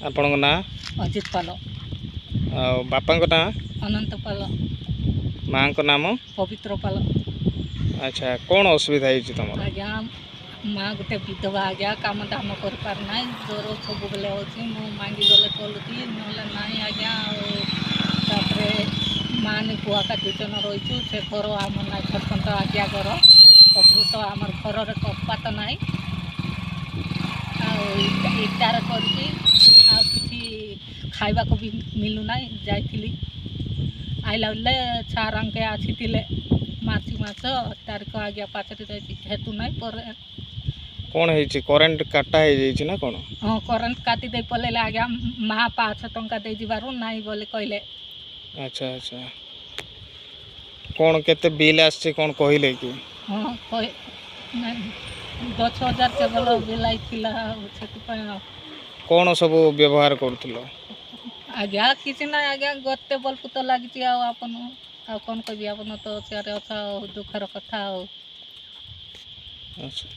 ଆପଣଙ୍କ ନାଁ? ଅଜିତ ପାଲ। ଆଉ ବାପାଙ୍କ ନାଁ? ଅନନ୍ତ ପାଲ। ମାଆଙ୍କ ନାମ? ପବିତ୍ର ପାଲ। ଆଚ୍ଛା, କ'ଣ ଅସୁବିଧା ହେଇଛି ତମର? ଆଜ୍ଞା, ମା ଗୋଟେ ବିଧବା ଆଜ୍ଞା, କାମ ଦାମ କରିପାରୁନାହିଁ, ଜ୍ୱର ସବୁବେଳେ ହେଉଛି। ମୁଁ ମାଗିଗଲେ ଚଲୁଛି, ନହେଲେ ନାହିଁ ଆଜ୍ଞା। ଆଉ ତାପରେ ମାନି ପୁଆକା ଦୁଇ ଜଣ ରହିଛୁ। ସେ ଘର ଆମ ନାଇଁ, ସରପଞ୍ଚ ଆଜ୍ଞା ଘର କପୃତ। ଆମର ଘରରେ କପାତ ନାହିଁ, ଆଉ ଇଟାରେ କରିକି, ଆଉ କିଛି ଖାଇବାକୁ ବି ମିଳୁନାହିଁ। ଯାଇଥିଲି, ଆଇଲା ବେଲେ ସାର୍ ଆସିଥିଲେ ମାର୍ଚ୍ଚ ମାସ ତାରିଖ ଆଜ୍ଞା 5ରେ ଯାଇଛି, ହେତୁ ନାହିଁ ପରେ। କ'ଣ ହେଇଛି? କରେଣ୍ଟ କାଟା ହେଇଯାଇଛି ନା କ'ଣ? ହଁ, କରେଣ୍ଟ କାଟି ଦେଇ ପଳେଇଲେ ଆଜ୍ଞା। ମା 500 ଟଙ୍କା ଦେଇଯିବାରୁ ନାଇଁ ବୋଲି କହିଲେ। ଆଚ୍ଛା, କ'ଣ କେତେ ବିଲ୍ ଆସିଛି କ'ଣ କହିଲେ କି? ହଁ, 10,000 କେବଳ ବିଲ୍ ଆଇଥିଲା, ଆଉ ସେଥିପାଇଁ। ଆଉ କ'ଣ ସବୁ ବ୍ୟବହାର କରୁଥିଲ? ଆଜ୍ଞା, କିଛି ନାହିଁ ଆଜ୍ଞା, ଗୋଟେ ବଲ୍ବ ତ ଲାଗିଛି। ଆଉ ଆପଣ ଆଉ କ'ଣ କହିବି? ଆପଣ ତ ସିଆଡ଼େ ଅଛ, ଆଉ ଦୁଃଖର କଥା ଆଉ। ଆଚ୍ଛା।